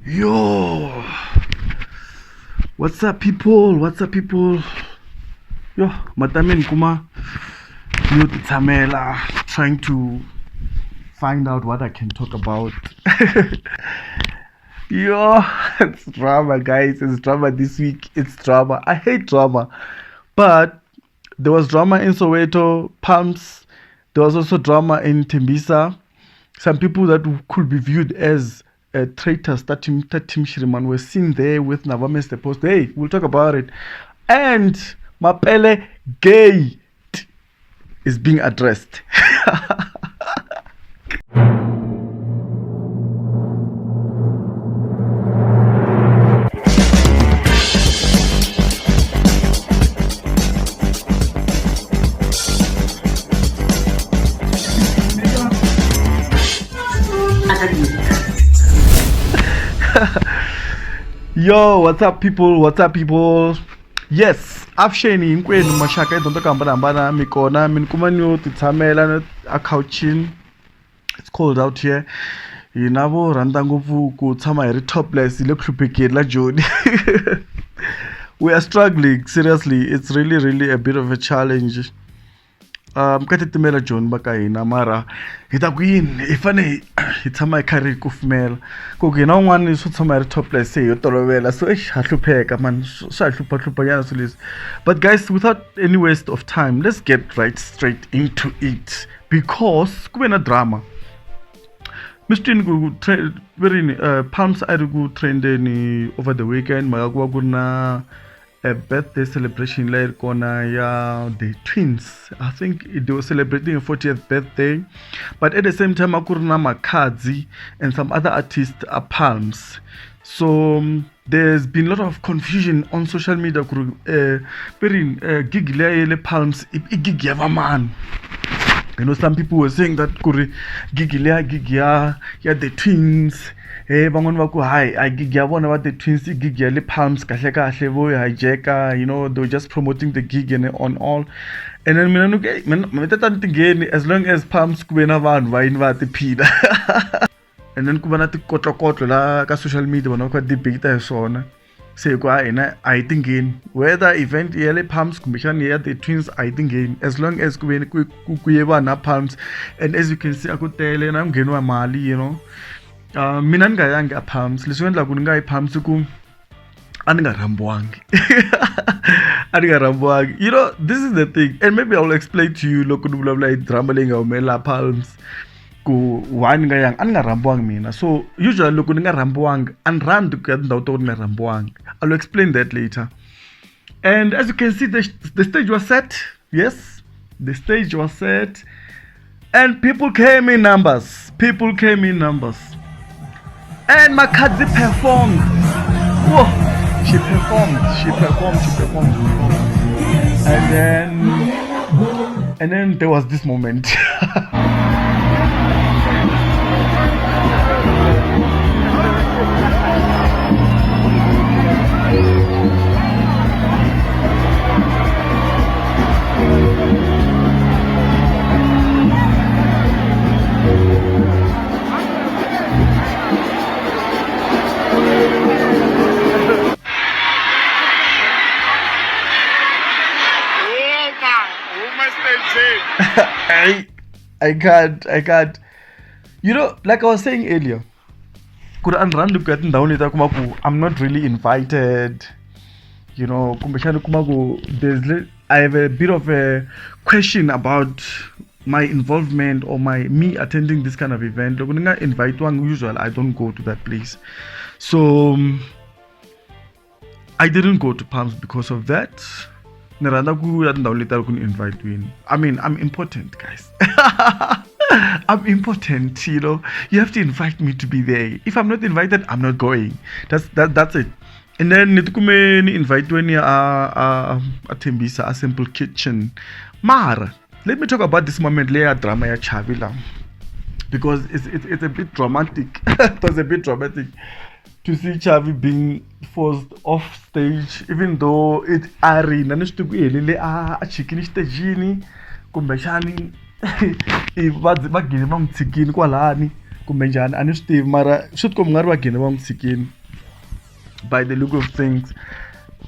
Yo, what's up, people? What's up, people? Yo, matameni kuma yo titshamela, trying to find out what I can talk about. Yo, it's drama, guys. It's drama this week. It's drama. I hate drama, but there was drama in Soweto, Palms. There was also drama in Tembisa. Some people that could be viewed as traitors, that Tim Shiriman, were seen there with Nava Mr. Post. Hey, we'll talk about it. And Mapele Gate is being addressed. Yo, what's up, people? What's up, people? Yes, avuxeni hinkwenu maxaka edyondzo to hambanahambana mi kona mi ni kuma ni yo titshamela a couchini. It's cold out here. Hina vo rhandza ngopfu ku tshama hi ri topless hi le ku hluphekeni la Joni. We are struggling, seriously. It's really, really a bit of a challenge. Ka titimela Joni va ka hina, mara hi ta ku yini, hi fane hi tshama hi karhi hi kufumela ku ku hina un'wana swo tshama hi ri topless se hi yo tolovela, so eish, ha hlupheka man, swa hi hluphahlupha nyana swilo leswi. But guys, without any waste of time, let's get right straight into it, because ku ve na drama. Mi swi twini ku ve rini, Palms a ri ku trendeni over the weekend, mhaka ku va ku ri na a birthday celebration leyi ri kona ya the twins. I think they were celebrating a 40th birthday, but at the same time a ku ri na Makhadzi and some other artists a Palms. So there's been a lot of confusion on social media ku ri ve rini, gig leya ya le Palms i gig ya vamani. You know, some people were saying that ku ri gig leya gig ya the twins. Hey, van'wani va ku hayi a gig ya vona va the twins i gig ya le Palms, kahle kahle vo yi hijacka, you know, they were just promoting the gig and on all. And then mina ni ku, hey, mina mi ta ta ni tingheni as long as Palms ku ve na vanhu va yini va tiphina. And then ku va na tikotlokotlo la ka social media, vanhu va kha va debate hi swona. Se hi ku a hina a hi tingheni, whether event ya le Palms kumbexani ya the twins, a hi tingheni as long as ku ve ni ku ye vanhu a Palms. And as you can see, a ku tele na ku ngheniwa mali, you know. Mina ni nga yangi a Palms. Leswi endlaku ni nga yi Palms i ku a ni nga rhambiwangi. A ni nga rhambiwangi. You know, this is the thing, and maybe I will explain to you loko ni vulavula hi drama leyi nga humelela Palms, ku why ni nga yangi. A ni nga rhambiwangi mina. So usually loko ni nga rhambiwangi, a ni rhandzi ku ya tindhawu ta ku ni nga rhambiwangi. I will explain that later. And as you can see, the stage was set. Yes, the stage was set. And people came in numbers. People came in numbers. And Makhadzi performed. Whoa, she performed. She performed. She performed. She performed. And then there was this moment. I can't. You know, like I was saying earlier, ku ri a ni rhandzi ku ya tindhawini leti a kuma ku I'm not really invited, you know, kumbexana u kuma ku there's I have a bit of a question about my involvement or my me attending this kind of event. Loko ni nga invitiwangi, usually I don't go to that place. So I didn't go to Palms because of that. Ni rhandza ku ya tindhawini leti a ku ni invite-wini. I mean, I'm important, guys. I'm important, you know. You have to invite me to be there. If I'm not invited, I'm not going. That's it. And then ni tikume ni invite-weni a Tembisa, a Simple Kitchen. Mara, let me talk about this moment leya drama ya Chavi la, because it's a bit dramatic. It was a bit dramatic to see Chavi being forced off stage, even though it a ri na ni swi tivi ku helele a chikini xitejini kumbexani i va gine va n'wi tshikini kwalani. Kumbe njhani a ni swi tivi mara swi tikomba nga ri va gine va n'wi tshikini by the look of things.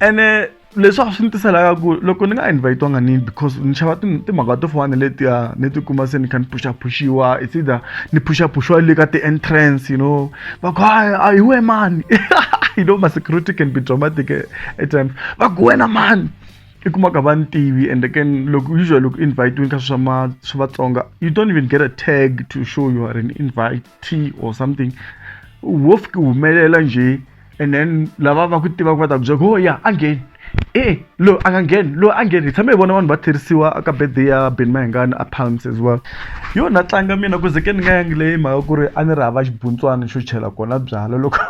Ene leswi a swi ni tiselaka ku loko ni nga invite-wanga ni because ni xava timhaka to fana na letiya ni tikuma se ni kha ni phuxaphuxiwa, it's either ni phuxaphuxiwa le ka ti-entrance, va ku hayi a hi wena mani. Ma-security can be dramatic at times, va ku wena mani, i kuma ku a va ni tivi. And again, loko usually loko invite-wini ka swa ma swa Vatsonga, you don't even get a tag to show you are an invitee or something. Wo fika humelela njhe, and then lava va ku tivaka va ta ku byela ku, oh ya, a ngheni, e loyi a nga ngheni, loyi a ngheni. Hi tshame hi vona vanhu va tlherisiwa ka birthday ya Benny Mayengani a Palms as well. Yo na tlanga mina ku ze ke ni nga yangi leyi mhaka ku ri a ni ri hava xibuntswana xo chela kona byala, loko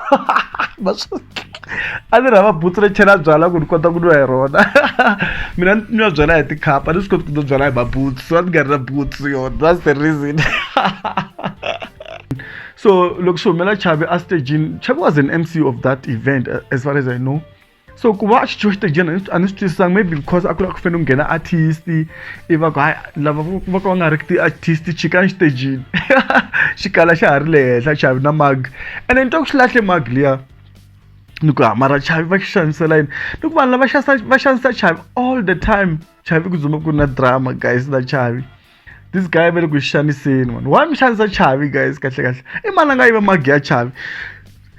va swi a ni ri hava butsu ro chela byala ku ni kota ku nwa hi rona. Mina ni nwa byala hi tikhapa, a ni swi koti ku nwa byala hi mabutsu, so a ni nga ri na butsu yona, that's the reason. So loko swi humela Chavi a stagini, Chavi was an MC of that event as far as I know. So ku va a xichiwa xitejini a ni swi twisisanga, maybe because a ku lava ku fanele ku nghena artist, i va ku hayi, lava va ka va nga ri ki ti-artist, chikani xitejini. Xi kala xa ha ri le henhla Chavi na mug, ene ni twa ku xi lahle mug liya. Ni ku ha mara Chavi va xi xanisela yini? Ni ku vanhu lava va xanisa Chavi all the time. Chavi ku dzumba ku ri na drama guys na Chavi. This guy va le ku xaniseni man. Why mi xanisa Chavi guys? Kahle kahle i mani a nga yiva mug ya Chavi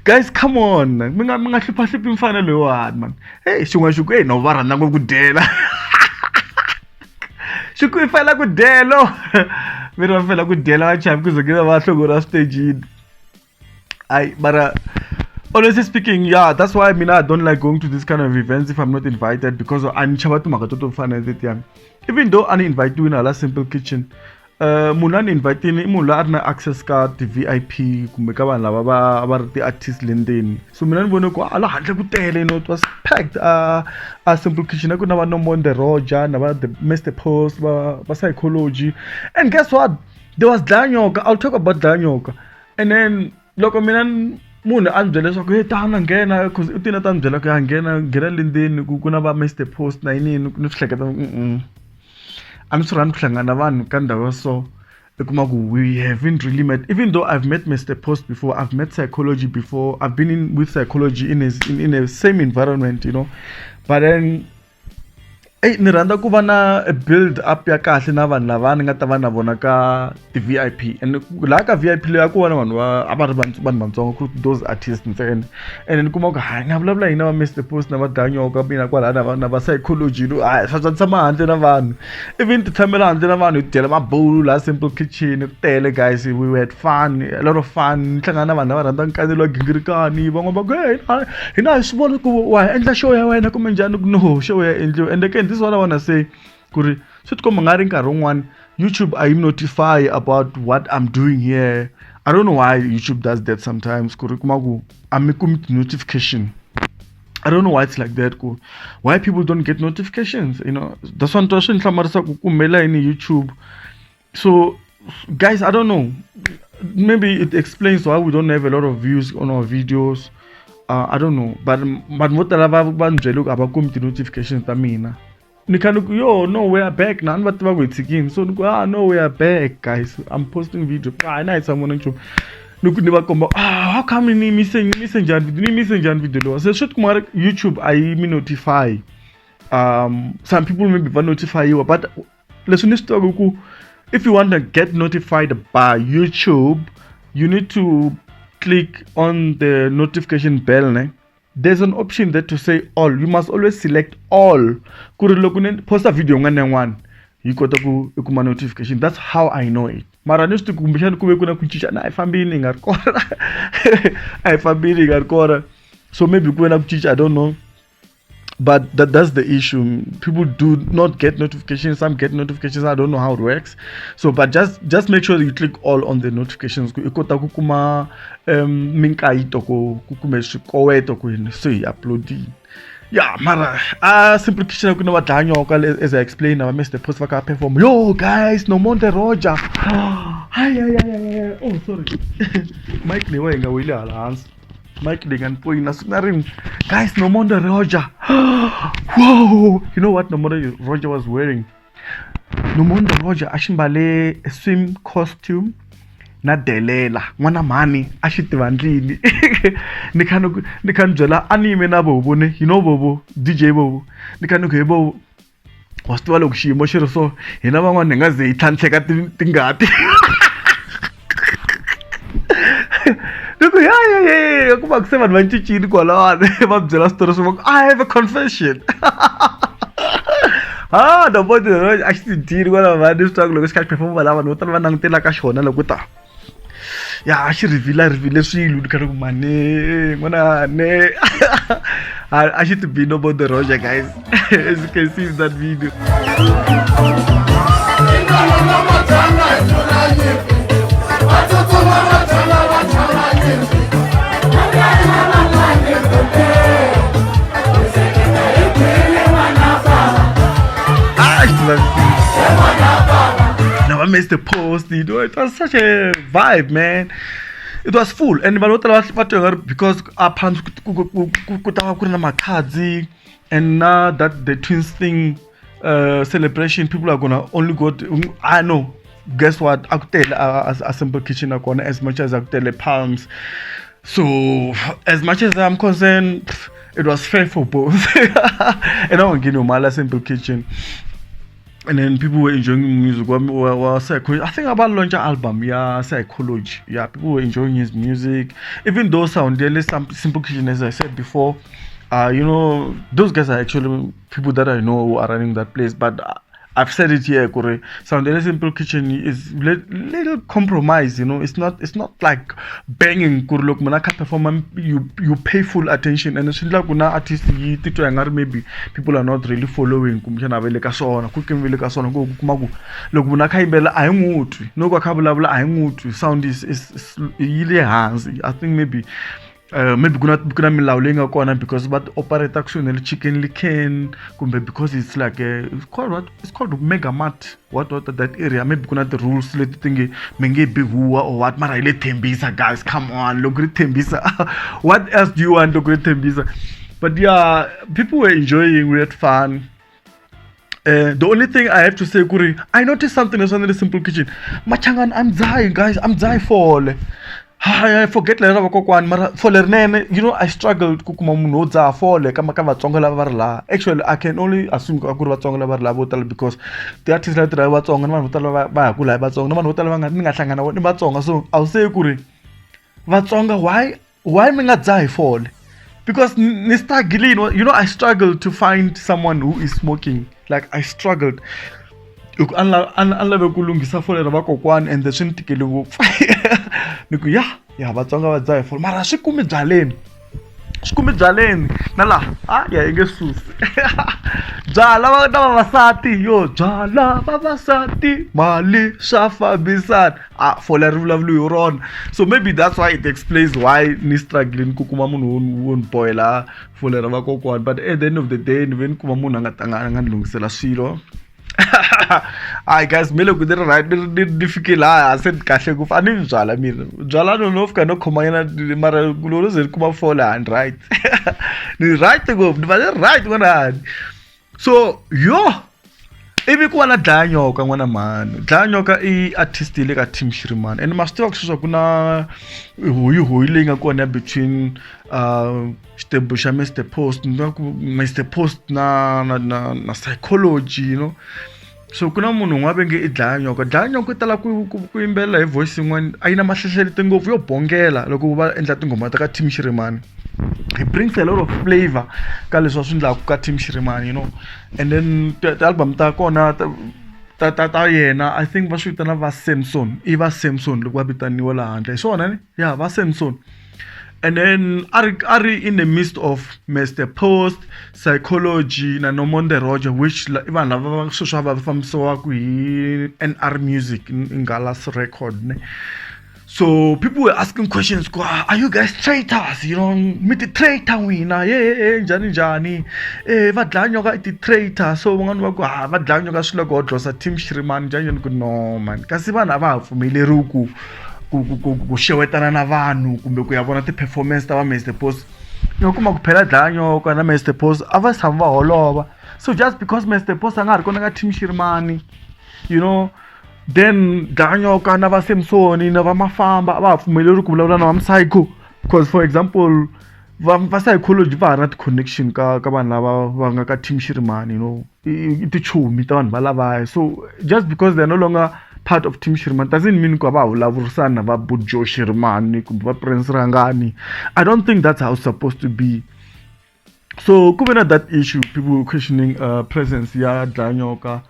guys? Come on, mi nga hluphahluphi mfana loyiwani man. Hey, xin'wana xi ku hey, no va rhandza ngopfu ku dyela, xi ku i fela ku dyelo, mi ri va fela ku dyela va Chavi ku ze ku va hlongoriwa switejini. Ai mara honestly speaking, yeah, that's why mina I don't like going to this kind of events if I'm not invited, because a ni chava timhaka to fana na tetiyani. Even though a ni invitiwini hala Simple Kitchen, munhu a ni invitini i munhu loyi a ri na access ka ti-VIP kumbe ka vanhu lava va ri ti-artist le ndzeni. So mina ni vone ku ala handle ku tele, it was packed a Simple Kitchen. A ku na va Nomonde Roger na va the Mr Post, va Psychology, and guess what, there was Dlayanyoka. I'll talk about Dlayanyoka. And then loko mina munhu a ni byela leswaku hey, tana nghena, cause u tini ta ni byela ku ya nghena, nghena le ndzeni, ku na va Mr Post na yiniyini, ni swi hleketa a ni swi rhandzi ku hlangana na vanhu ka ndhawu ya so, i kuma ku we haven't really met. Even though I've met Mr Post before, I've met Psychology before, I've been in with Psychology in a same environment, but then eyi ni rhandza ku va na build up ya kahle na vanhu lava ni nga ta va na vona ka ti-VIP. And laha ka VIP leyi a ku va na vanhu va a va ri vanhu vatsongo, ku those artists ntsena. And ni kuma ku hayi, ni nga vulavula hina va Mr Post na va Danyoka, mina kwalaya na va Psychology, no hayi, swa tshama handle na vanhu, even ti tshamela handle na vanhu, hi dyela mabulu laha Simple Kitchen, ku tele guys. We had fun, a lot of fun. Ni hlangana na vanhu lava rhandzaka nkanelo wa gingirikani, van'wana va ku hey, hina hi swi vona ku wa endla show ya wena kumbe njhani. Ku no show ya endliwa. And again, this is what I wanna say, ku ri swi tikomba nga ri nkarhi wun'wani YouTube a yi notify about what I'm doing here. I don't know why YouTube does that sometimes, ku ri kuma ku a mi kumi ti-notification. I don't know why it's like that, ku why people don't get notifications. That's one swi ni hlamarisa ku humelela yini YouTube. So guys, I don't know, maybe it explains why we don't have a lot of views on our videos. I don't know, but vanhu vo tala va ni byele ku a va kumi ti-notifications ta mina. Ni kha ni ku yo, no, we are back na ni va tiva ku hi tshikini, so ni ku ah no, we are back guys, I'm posting video. Ah, na hi tshama na nchumu, ni ku ni va komba, ah, how come ni mise njhani video, ni mise njhani video lowa? Se swi tikuma ri YouTube a yi mi notify. Some people maybe va notifyiwa, but leswi ni swi tivaka ku if you want to get notified by YouTube, you need to click on the notification bell, ne? There's an option there to say all. You must always select all, ku ri loko ni posta video yin'wana na yin'wana yi kota ku i kuma notification. That's how I know it. Mara ni swi tivi kumbexani ku ve ku na ku cinca na a hi fambini hi nga ri kona, a hi fambini hi nga ri kona, so maybe ku ve na ku cinca, I don't know. But that's the issue. People do not get notifications, some get notifications. I don't know how it works. So but just make sure you click all on the notifications, ku i kota ku kuma minkayito ku kumbe swikoweto ku se hi uploadini. Yeah, mara a Simple Kitchen ku na va dlaya nyoka, as I explained, na va Mr Post va ka perform. Yo guys, Nomonde Roger, ay ay ay ay, oh sorry, mic leyi wa hi nga weli hala hansi, mic leyi nga ni poyina siku na rin'we. Guys, Nomonde Roger, whoa, you know what Nomonde Roger was wearing? Nomonde Roger a xi mbale a swim costume. Na delela n'wana mhani a xi tiva ndlini ni kha ni ku ni kha ni byela a ni yime na Vovo ne you know Vovo D_J Vovo ni kha ni ku he Vovo wa swi tiva loko xiyimo xi ri so hina van'wana hi nga ze hi tlhantlheka tingati ni ku ya ya ya ya kuma ku se vanhu va cincile kwalawani va byela switori swi va ku I have a confession ha no bodo a xi ti dyile kwala vanhu swi tiva ku loko xi kha xi perform la vanhu vo tala va langutela ka xona loko ta ya a xi reveal reveal swilo ni kha ni ku mane n'wana ne a xi ti bi no bodo roger guys as you can see in that video. Now I missed the post, you know, it was such a vibe, man. It was full and vanhu vo tala va twa nga ri because a phansi ku ta va ku ri na makhadzi and now that the twins thing celebration people are gonna only go to, I know guess what a ku tele a simple kitchen a kona as much as a ku tele palms so as much as I'm concerned it was fair for both and I won't give you mala simple kitchen and then people were enjoying music wa psychology I think about launch album yeah psychology yeah people were enjoying his music even though sound really some simple kitchen as I said before you know those guys are actually people that I know who are running that place but I've said it here kore sound really simple kitchen is little compromise you know it's not like banging kuri loko munhu a kha perform you pay full attention and swi endla ku na artist yi titwa i nga ri maybe people are not really following kumbexana a va le ka swona ku ke va le ka swona ku kuma ku loko munhu a kha yimbelela a hi n'wi twi no ku a kha vulavula a hi n'wi twi sound is yi le hansi I think maybe maybe ku na ku na milawu leyi nga kona because va ti operate kusuhi na le Chicken Licken kumbe because it's like a, it's called what it's called Mega Mart what that area maybe ku na ti-rules leti ti nge mi nge bi huwa or what mara hi le Tembisa guys come on loko ri Tembisa what else do you want loko ri Tembisa but yeah people were enjoying we had fun. The only thing I have to say, Kuri, I noticed something in the simple kitchen. Machangan, I'm dying, guys. I'm dying for all. I forget lera vakokwani mara fole rinene you know I struggled ku kuma munhu wo dzaha fole ka ka Vatsonga lava va ri laha actually I can only assume ku ri Vatsonga lava ri laha vo tala because ti-artist leti tirhaka Vatsonga ni vanhu vo tala va ha kula hi Vatsonga ni vanhu vo tala va nga ni nga hlangana ni Vatsonga so I will say ku ri Vatsonga why mi nga dzahi fole because ni struggling you know I struggled to find someone who is smoking like I struggled hi ku a ni lave ku lunghisa fole ra vakokwani ende swi ni tikele ngopfu ni ku ya ya Vatsonga va dzaha hi fole mara swi kumi byaleni swi kumi byaleni na laha a ya yi nge susi byala va na vavasati yo byala vavasati mali swa fambisana a fole ri vulavuli hi rona so maybe that's why it explains why ni struggling ku kuma munhu wo ni boyela fole ra vakokwani but at the end of the day ni ve ni kuma munhu a nga ta nga ni lunghisela swilo hayi guys me loko ni ri right ni fike laha se ni kahle ngopfu a ni byala mina byala no no fika no khomanyana mara loko no ze ni kuma fole a ni right ni right ngopfu ni va ni right n'wana hani so yo ivi ku va na dlaya nyoka n'wana mhani dlaya nyoka i artist yi le ka team Shirimani and ma swi tiva ku sweswi ku na hoyihoyi leyi nga kona between xitembu xa Mr Post ni ku Mr Post na na na na psychology you know so ku na munhu un'wana va nge i dlaya nyoka dlaya nyoka i tala ku ku ku yimbelela hi voice yin'wana a yi na mahlehleleti ngopfu yo bongela loko va endla tinghoma ta ka team Shirimani he brings a lot of flavor ka leswi va swi endlaka ka team Shirimani you know and then ti-album ta kona ta ta ta yena I think va swi vitana va Samson i va Samson loko va vitaniwa laha handle hi swona ne ya va Samson and then a ri a ri in the midst of Mr Post Psychology na Nomonde Roger which i vanhu lava va sweswi va fambisiwaka hi N_R Music Ngalas record ne so people were asking questions ku are you guys traitors you know mi ti-traitor n'wina ye ye njhani njhani va dlaya nyoka i ti-traitor so van'wani va ku ha va dlaya nyoka swi loko dlosa team Shirimani njhani njhani ku no man kasi vanhu a va ha pfumeleriwi ku ku ku ku ku xewetana na vanhu kumbe ku ya vona ti-performance ta va Mr Post u kuma ku phela dlaya nyoka na Mr Post a va tshama va holova so just because Mr Post a nga ha ri kona ka team Shirimani you know. Then Dlayanyoka na va Samsoni na va Mafamba a va ha pfumeleriwi ku vulavula na va Psycho because, for example, va psychology va ha ri na ti-connection ka vanhu lava va nga ka team Shirimani, i tichomi ta vanhu valavaya. So just because they are no longer part of team Shirimani doesn't mean ku a va ha vulavurisani na va Joe Shirimani kumbe va Prince Rangani. I don't think that's how it's supposed to be. So ku ve na that issue, people were questioning presence ya Dlayanyoka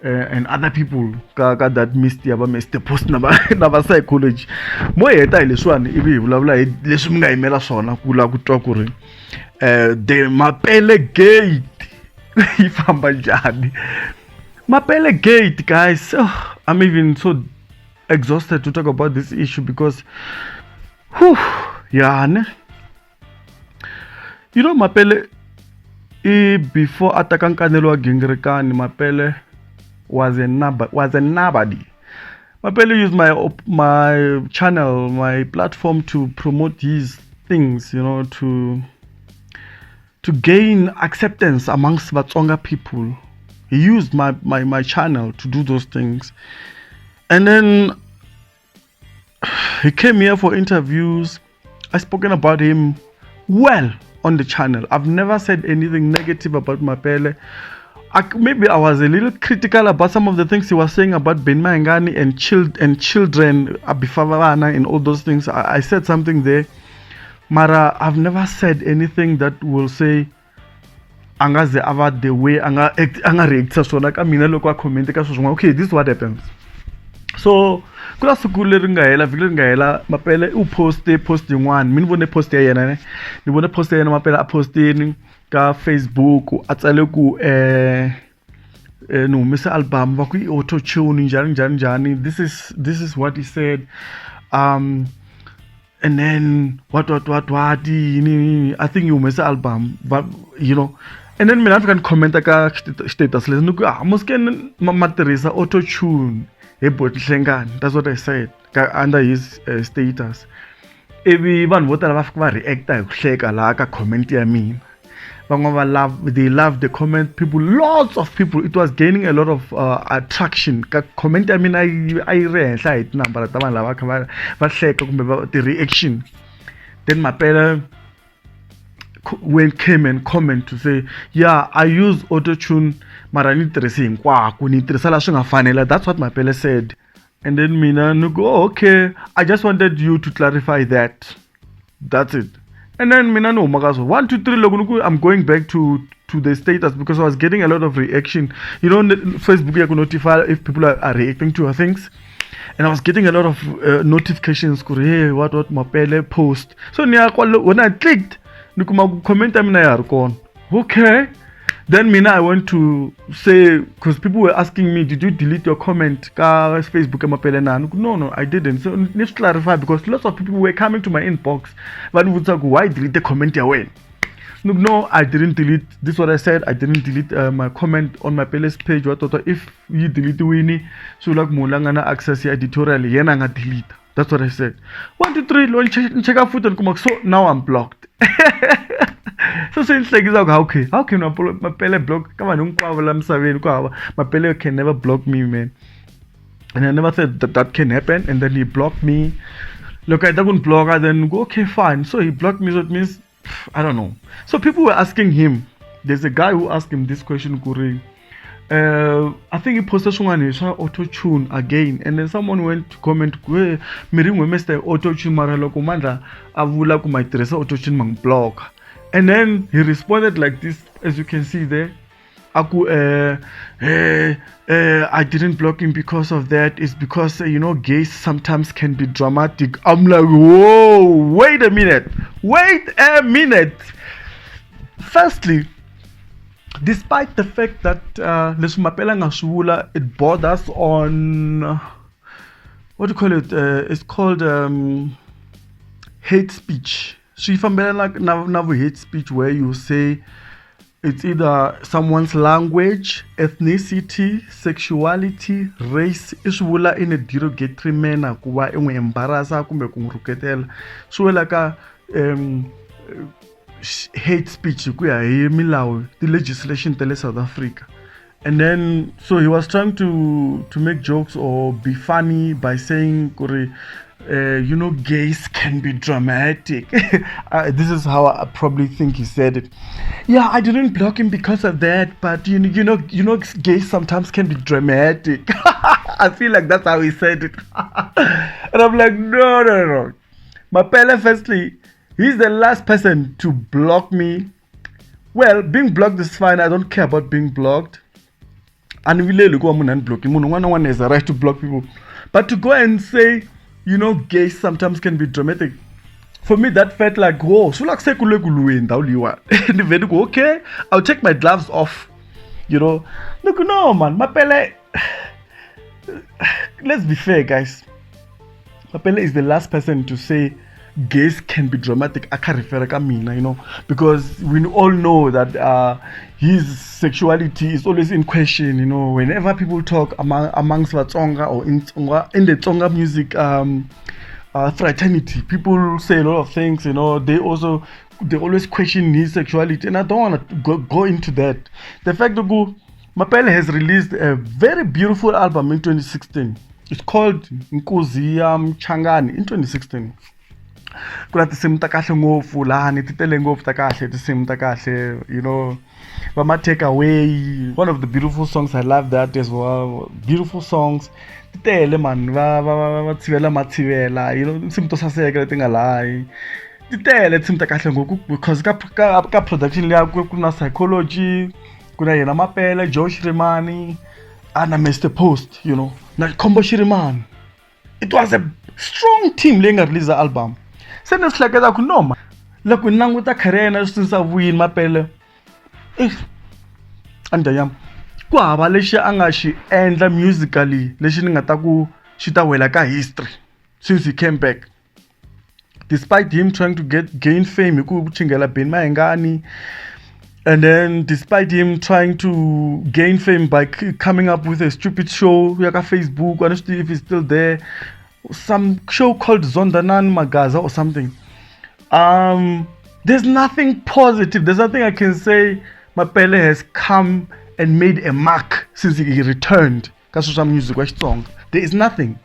and other people ka that mist ya va Mr Post na va psychology. Mo heta hi leswiwani, ivi hi vulavula hi leswi mi nga yimela swona, ku lava ku twa ku ri the Mapele Gate yi famba njhani. Mapele Gate, guys, oh, I'm even so exhausted to talk about this issue because, whew, yeah, ne? Mapele i before a teka nkanelo wa Gingirikani, Mapele was a nobody. Mapele used my channel, my platform, to promote his things, to gain acceptance amongst Vatsonga people. He used my channel to do those things. And then he came here for interviews. I've spoken about him well on the channel. I've never said anything negative about Mapele. Maybe I was a little critical about some of the things he was saying about Benny Mayengani and children, Abifavana and all those things. I said something there. Mara, I've never said anything that will say angaze ava the way anga reacta swona ka mina loko a comment ka swilo swin'wana. Okay, this is what happens. So ku na siku leri nga hela, vhiki leri nga hela, Mapele u poste post yin'wana. Mi ni vone post ya yena, ne ni vone post ya yena. Mapele a postini ka Facebook, a tsale ku ni humese album, va ku i auto tune, njhani njhani njhani. This is what he said, and then what what what what, yini yini. I think yi humese album va, and then mina a fika ni commenta ka status lexi, ni ku, "Ah, muske ma tirhisa auto tune hi Boti Hlengani." That's what I said ka under his status. Ivi vanhu vo tala va fika va reacta hi ku hleka laha ka comment ya mina. Van'wana va love, they love the comment. People, lots of people, it was gaining a lot of attraction ka comment ya mina. A yi ri henhla hi tinambara ta vanhu lava kha va hleka kumbe va ti-reaction. Then Mapele when came and comment to say, "Yeah, I use auto tune, mara ni tirhisi hinkwako, ni tirhisa laha swi nga fanela." That's what Mapele said. And then mina ni ku, "Oh, okay, I just wanted you to clarify that." That's it. And then mina ni huma ka swo one two three. Loko ni ku I'm going back to the status because I was getting a lot of reaction. Facebook ya ku notify if people are reacting to your things, and I was getting a lot of notifications ku ri, "Hey, what Mapele post." So ni ya kwalo, when I clicked, ni kuma ku comment ya mina ya ha ri kona. Okay, then mina I went to say, because people were asking me, "Did you delete your comment ka Facebook ya Mapele na?" Ni ku, No, I didn't." So ni swi clarify because lots of people were coming to my inbox, va ni vutisa ku, "Why delete the comment ya wena?" No, I didn't delete. This is what I said. I didn't delete my comment on my Pele's page. What what if yi delete wini, swi vula ku munhu la nga na access ya editorial yena a nga delete. That's what I said. One two three, loko ni cheka futhi, ni kuma so now I'm blocked. So swi ni hlekisa ku how can Mapele block ka vanhu hinkwavo la misaveni? Ku hava Mapele can never block me, man, and I never said that that can happen. And then he blocked me. Loko a heta ku ni blocka, then go, "Okay, fine." So he blocked me, so it means I don't know. So people were asking him, there's a guy who asked him this question ku ri, I think he posted swin'wana hi swa auto tune again, and then someone went to comment ku, "Hey, mi ri n'we Mr auto tune, mara loko Mandla a vula ku ma yi tirhisa auto tune, ma n'wi blocka." And then he responded like this, as you can see there. Aku, "I didn't block him because of that. It's because gays sometimes can be dramatic." I'm like, "Whoa, wait a minute, wait a minute." Firstly, despite the fact that leswi Mapele nga swi vula, it borders on what do you call it, it's called hate speech. Swi fambelana na vu hate speech, where you say it's either someone's language, ethnicity, sexuality, race, i swi vula in a derogatory manner ku va i n'wi embarrassa kumbe ku n'wi rhuketela. Swi wela ka hate speech hi ku ya hi milawu, ti-legislation ta le South Africa. And then so he was trying to make jokes or be funny by saying kuri you know, gays can be dramatic. This is how I probably think he said it. Yeah, I didn't block him because of that, but you know, gays sometimes can be dramatic. I feel like that's how he said it. And I'm like, no, no, no. Mapele, firstly, he's the last person to block me. Well, being blocked is fine. I don't care about being blocked. A ni vileli hikuva munhu a ni block munhu un'wana na un'wana has a right to block people, but to go and say, you know, gays sometimes can be dramatic, for me that felt like, whoa, swi vula ku se ku le ku lweni ndhawu leyiwani. Ni vhe ni ku, okay, I'll take my gloves off. Ni ku, no man, Mapele, let's be fair, guys. Mapele is the last person to say gays can be dramatic a kha refer ka mina, because we all know that his sexuality is always in question. Whenever people talk amongst Vatsonga or in Tsonga, in the Tsonga music fraternity, people say a lot of things. They always question his sexuality, and I don't want to go into that. The fact that Mapele has released a very beautiful album in 2016. It's called Nkuzi ya Mchangani. In 2016 ku na tinsimu ta kahle ngopfu lahani, ti tele ngopfu ta kahle, tinsimu ta kahle. Va ma Take Away, one of the beautiful songs. I love that as well. Beautiful songs ti tele man. Va tshivela matshivela, tinsimu to saseka leti nga lahi ti tele, tinsimu ta kahle ngopfu, because ka production liya ku na Psychology, ku na yena Mapele, Joe Shirimani, na Mr Post, na Khombo Shirimani. It was a strong team leyi nga release album. Se ni swi hleketa ku no ma loko ni languta career yena since a vuyini Mapele, a ni dya nyama, ku hava lexi a nga xi endla musically lexi ni nga ta ku xi ta wela ka history since he came back, despite him trying to get gain fame hi ku chingela Benny Mayengani, and then despite him trying to gain fame by coming up with a stupid show ya ka Facebook. I don't know if it's still there, some show called Zondanan Magaza or something. There's nothing positive. There's nothing I can say Mapele has come and made a mark since he returned ka swilo swa music wa Xitsonga. There is nothing,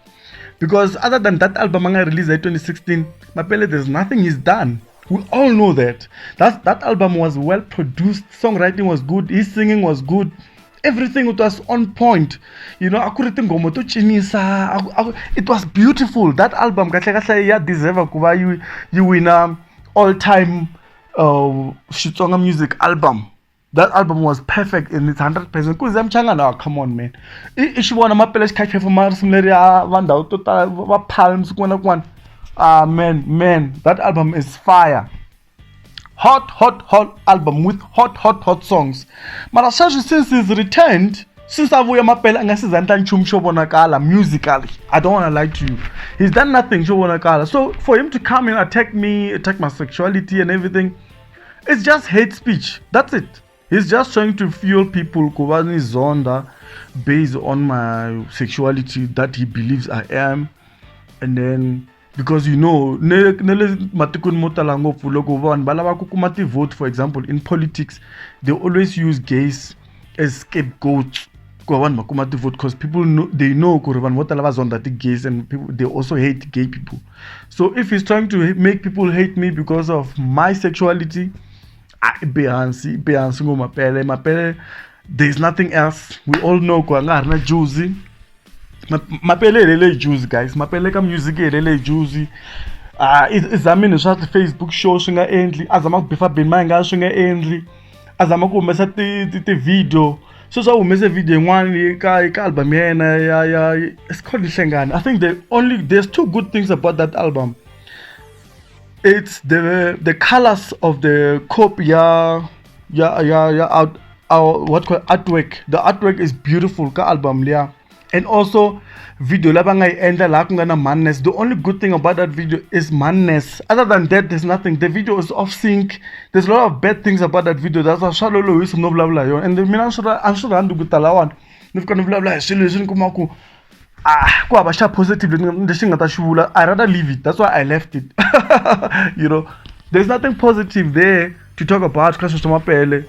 because other than that album a nga release hi 2016, Mapele, there's nothing he's done. We all know that that album was well produced, songwriting was good, his singing was good, everything, it was on point. A ku ri tinghoma to cinisa. It was beautiful, that album. Kahle kahle ya deserve ku va yi wina all time Xitsonga music album. That album was perfect in its 100%. Ku za Mchangana, oh, come on man, i xi vona Mapele xi kha xi performa risimu leri ya va ndhawu to tala va Palms kun'wana na kun'wana. Ah man, man, that album is fire, hot, hot, hot album with hot, hot, hot songs. Mara sweswi, since he's returned, since a vuya Mapele, a nga se za endla nchumu xo vonakala musically. I don't want to lie to you, he's done nothing xo vonakala. So for him to come and attack me, attack my sexuality and everything, it's just hate speech, that's it. He's just trying to fuel people ku va ni zonda based on my sexuality that he believes I am. And then because you know, ne le matikweni mo tala ngopfu, loko vanhu va lava ku kuma ti-vote, for example in politics, they always use gays as scapegoats ku va vanhu va kuma ti-vote, because people know, they know ku ri vanhu vo tala va zonda ti-gays and people, they also hate gay people. So if he's trying to make people hate me because of my sexuality, ah, i be hansi, i be hansi ngo Mapele. Mapele, there's nothing else. We all know ku a nga ha ri na juzi. Mapele helele hi juzi, guys. Mapele ka music helele hi juzi. Ah, i zamini swa ti-Facebook show, swi nga endli. A zama ku bifa Benny Mayengani, swi nga endli. A zama ku humesa ti-video, sweswi a humese video yin'wana ka album ya yena ya, it's called Nhlengani, I think. The only There's two good things about that album. It's the colors of the copy ya out our what call artwork. The artwork is beautiful ka album liya, and also video la va nga yi endla laha ku nga na madness. The only good thing about that video is madness. Other than that, there's nothing. The video is off sync. There's a lot of bad things about that video. That's why swa lolohisa no vulavula hi yona, and mina a ni swi rhandzi ku ta lawani ni fika ni vulavula hi swilo leswi ni kuma ku ah, ku hava xa positive lexi nga ta xi vula. I rather leave it. That's why I left it. There's nothing positive there to talk about ka swilo swa Mapele.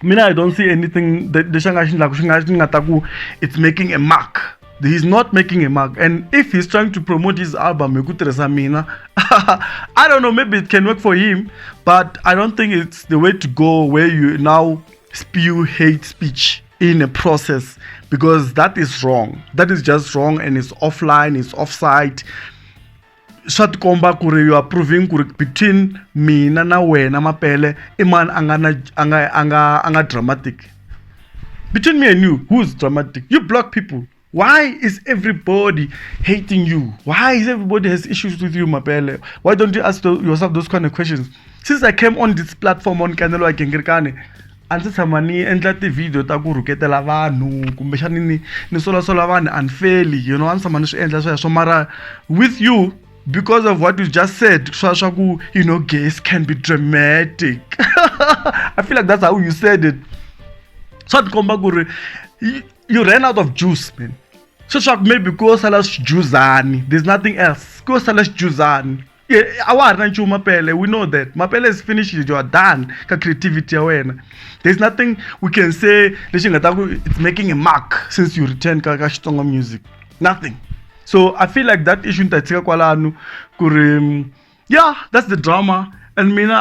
Mina I don't see anything lexi a nga xi endlaku xi nga xi nga ta ku it's making a mark. He's not making a mark, and if he's trying to promote his album hi ku tirhisa mina, I don't know, maybe it can work for him, but I don't think it's the way to go where you now spew hate speech in a process, because that is wrong. That is just wrong, and it's offline, it's offsite. Swa tikomba ku ri you are proving ku ri between mina na wena Mapele i mani a nga na a nga a nga a nga dramatic. Between me and you, who's dramatic? You block people. Why is everybody hating you? Why is everybody has issues with you, Mapele? Why don't you ask yourself those kind of questions? Since I came on this platform on Kanelo wa Gingirikani, a ndzi tshama ni endla ti-video ta ku rhuketela vanhu kumbexani ni solasola vanhu unfairly, a ndzi tshama ni swi endla sweswo. Mara with you, because of what you just said, swa ku gays can be dramatic, I feel like that's how you said it. Swa tikomba ku ri you ran out of juice, man. Sweswaku maybe ku yo sala swijuzani, there's nothing else, ku yo sala xijuzani. A wa ha ri na nchumu, Mapele. We know that Mapele is finished. You are done ka creativity ya wena. There's nothing we can say lexi nga ta ku it's making a mark since you return ka Xitsonga music, nothing. So I feel like that issue ni ta tshika kwalano ku ri yeah, that's the drama. And mina,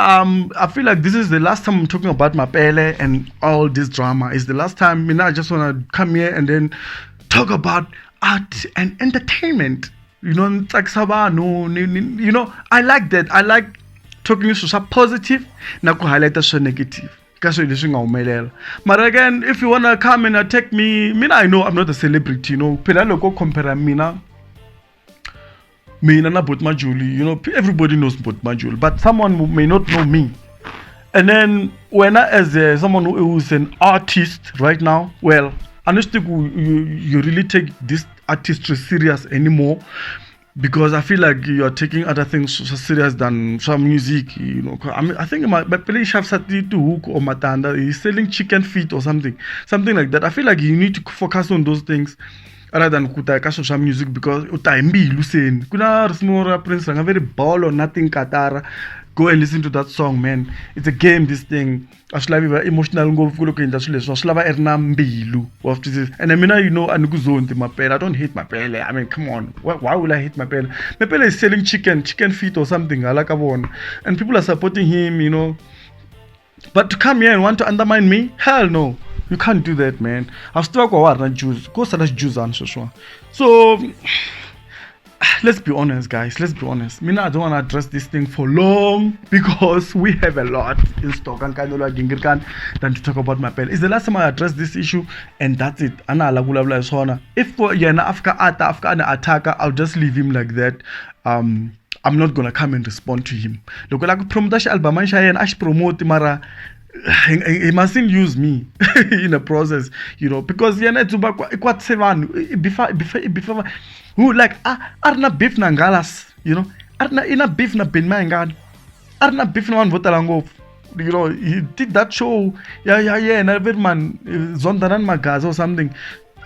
I feel like this is the last time I'm talking about Mapele and all this drama. It's the last time. Mina, I just want to come here and then talk about art and entertainment. Tsakisa vanhu, I like that. I like talking swilo swa positive na ku highlighta swa negative ka swilo leswi nga humelela. Mara again, if you wanna come and attack me, mina, I know I'm not a celebrity. Phela loko compare mina na Bot Majuli, everybody knows Bot Majuli, but someone may not know me. And then when I, as someone who is an artist right now, well, I don't think you really take this artistry serious anymore, because I feel like you are taking other things so serious than some music. I mean, I think my play hook or matanda, he's selling chicken feet or something like that. I feel like you need to focus on those things rather than ku ta ka swilo swa music, because u ta hi mbilu seni. Ku na risimu ra Prince Ranga very bolo nothing katara. Go and listen to that song, man. It's a game, this thing. A swi lavi va emotional ngopfu ku loko endla swilo leswi, swi lava i ri na mbilu wa swi twisisa. And mina, a ni ku zondi Mapele. I don't hate Mapele. I mean, come on, why would I hate Mapele? Mapele is selling chicken feet or something hala ka vona, and people are supporting him. But to come here and want to undermine me, hell no. You can't do that, man. A swi tiva ku wa ha ri na juice, ko sala xijuzani sweswiwani. So let's be honest, guys. Let's be honest. Mina, I don't want to address this thing for long because we have a lot in stock and kind of like than to talk about Mapele. It's the last time I address this issue, and that's it. Ana la vulavula hi swona. If yena afika ata afika ana attacker, I'll just leave him like that. I'm not gonna come and respond to him. Loko la ku promote xi album xa yena, a xi promote, mara he mustn't use me in the process, because yena tsuba kwatise vanhu bifa bifa bifa who like a ri na beef na Ngalas, a ri na i na beef na Benny Mayengani, a ri na beef na vanhu vo tala ngopfu. He did that show ya ya yena very man Zondanani Magaza or something.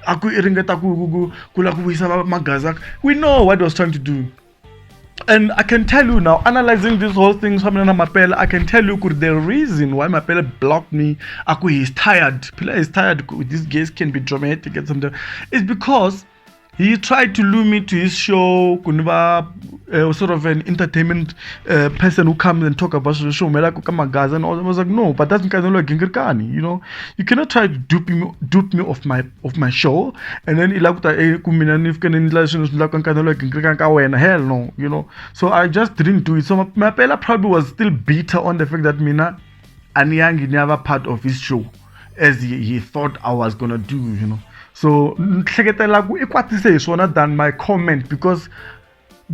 A ku i ringeta ku la ku vuyisa Magaza. We know what he was trying to do. And I can tell you now, analyzing this whole thing, Mapele, I can tell you the reason why Mapele blocked me, aku he's tired. Pele is tired. These guys can be dramatic and something. It's because he tried to lure me to his show, kuniva, sort of an entertainment person who comes and talk about the show, Magaza and all. I was like, no, but that's kind of like Gingirkani, you know. You cannot try to dupe me of my show, and then hell no. So I just didn't do it. So Mapele probably was still bitter on the fact that mina aniyangi never part of his show, as he thought I was going to do. So nhleketela ku i kwatise hi swona than my comment, because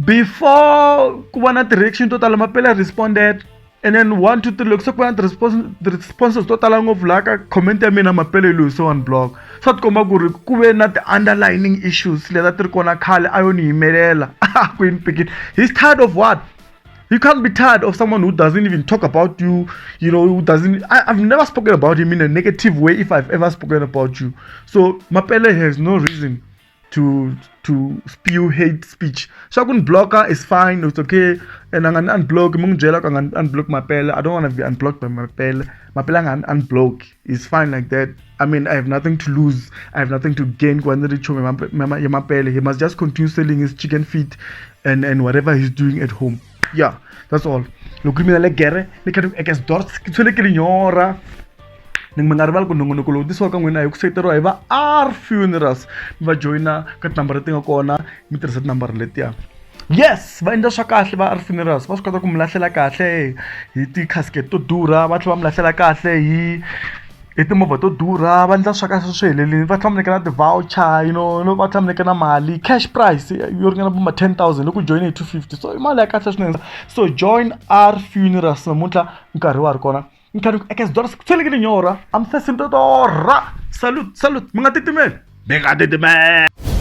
before ku va na ti-reaction to tala, Mapele responded, and then 1 2 3 loko se ku va na ti-responses to tala ngopfu laha ka comment ya mina, Mapele loyi se one block. Swa tikomba ku ri ku ve na ti-underlining issues leti a ti ri kona khale, a yo ni yimelela ku yi ni pikini. He's tired of what? You can't be tired of someone who doesn't even talk about you, you know, who doesn't... I've never spoken about him in a negative way if I've ever spoken about you. So Mapele has no reason To spew hate speech. Swa ku ni blocker is fine, it's okay, and a nga ni unblock, mi n'wi byela ku a nga ni unblock Mapele. I don't want to be unblocked by Mapele. Mapele a nga ni unblock, it's fine like that. I mean, I have nothing to lose, I have nothing to gain ku va ni ri chomi ya Mapele. He must just continue selling his chicken feet and whatever he's doing at home. Yeah, that's all. Loko ri mina legere ni kha ni ku ekesdors ke tshwele ke lenyora. Ni mi nga rivali ku nongonoko lowu tisiwaka n'wina hi ku seketeriwa hi va R Funerals. Mi va joyina ka tinambara leti nga kona, mi tirhisa tinambara letiya. Yes, va endla swa kahle va R Funerals, va swi kota ku mi lahlela kahle hi ti-casket to durha, va tlhela va mi lahlela kahle hi timovha to durha, va endla swa kahle swi helelini, va tlhela va mi nyika na ti-voucher, va tlhela va mi nyika na mali cash price yo ringana vo ma 10,000 loko u joyine hi 250. So i mali ya kahle swinene. So join R Funerals namuntlha nkarhi wa ha ri kona. Nkhani ekes dollars tshwele ke lenyora. I'm thirsting to torra. Salute, salute. Mi nga titimeli, mi nga titimeli.